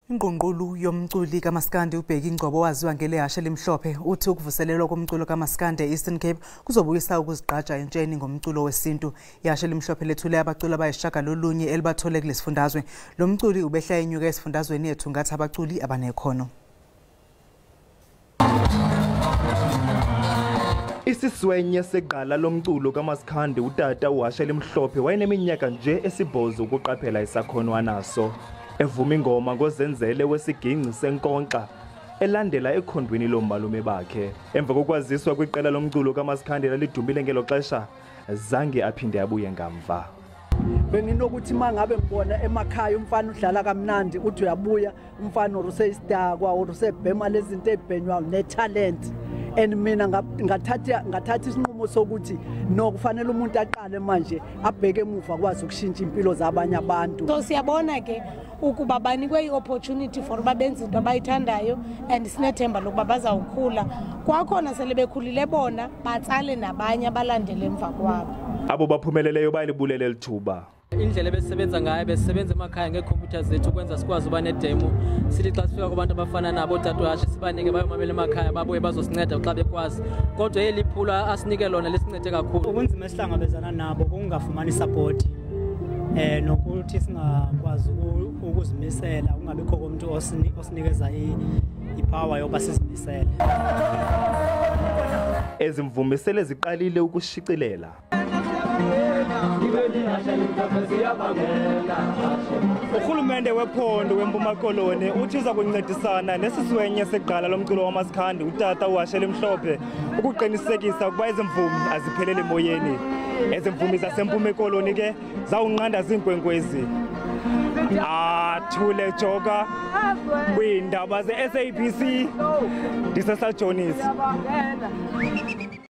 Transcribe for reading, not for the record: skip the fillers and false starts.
Ingqungqulu yomculi kaMaskandi uBheki Ngcobo waziwa ngelehashe elimhlophe uthi ukuvuselelwa komculo kaMaskandi e-Eastern Cape kuzobuyisa ukuzigqaja entsheni ngomculo wesintu. Ihashe elimhlophe lethule abaculi abayisishiyagalolunye elibathole kulesifundazwe. Lo mculi ubehla enyuka esifundazweni ethungatha abaculi abanekhono. Isiswenye segqala lomculo kaMaskandi utata uHashe elimhlophe wayeneminyaka nje esibhozo ukuqaphela isakhono anaso. Evuma ingoma ngozenzele wesiginci senkonxa elandela ekhondweni lomalume bakhe. Emva kokwaziswa kwiqela lomculo kaMaskandi lalidumile ngelo xesha, zange aphinde abuye ngamva. Benginokuthi mangabe ngibona emakhaya umfana udlala kamnandi uthi uyabuya umfana useyisidakwa or usebhema lezi zinto ezibhenywayo netalent. And mina ngathatha isinqumo sokuthi no kufanele umuntu aqale manje abheke emuva kwazi ukushintsha impilo zabanye abantu. So siyabona ke ukuba banikwe iopportunity for uba benze into abayithandayo and sinethemba lokuba bazawukhula. Kwakhona sele bekhulile bona batsale nabanye abalandele emva kwabo. Abo baphumeleleyo bayalibulele lithuba. Indlela ebesebenza ngayo besebenza emakhaya ngeekhompyutha zethu ukwenza sikwazi uba nedemo. Sithi xa sifika kubantu abafana nabo ootata sibanike bayomamela emakhaya babuye bazosinceda xa bekwazi. Kodwa eli phulo asinike lona lisincede kakhulu. Ubunzima esihlangabezana nabo kukungafumani support nokuthi singakwazi ukuzimisela, kungabikho komntu osinikeza ipower yokuba sizimisele. Ezi mvumi sele ziqalile ukushicilela. Urhulumente wephondo weMpuma Koloni uthi uza kuncedisana nesiswenye segqala lomculo wamaskandi utata uHashe elimhlophe ukuqinisekisa ukuba ezi mvumi azipheleli emoyeni. Ezi mvumi zaseMpuma Koloni ke zawunqanda ziinkwenkwezi. Athule Joka kwiindaba ze-SABC ndiseSajonisi.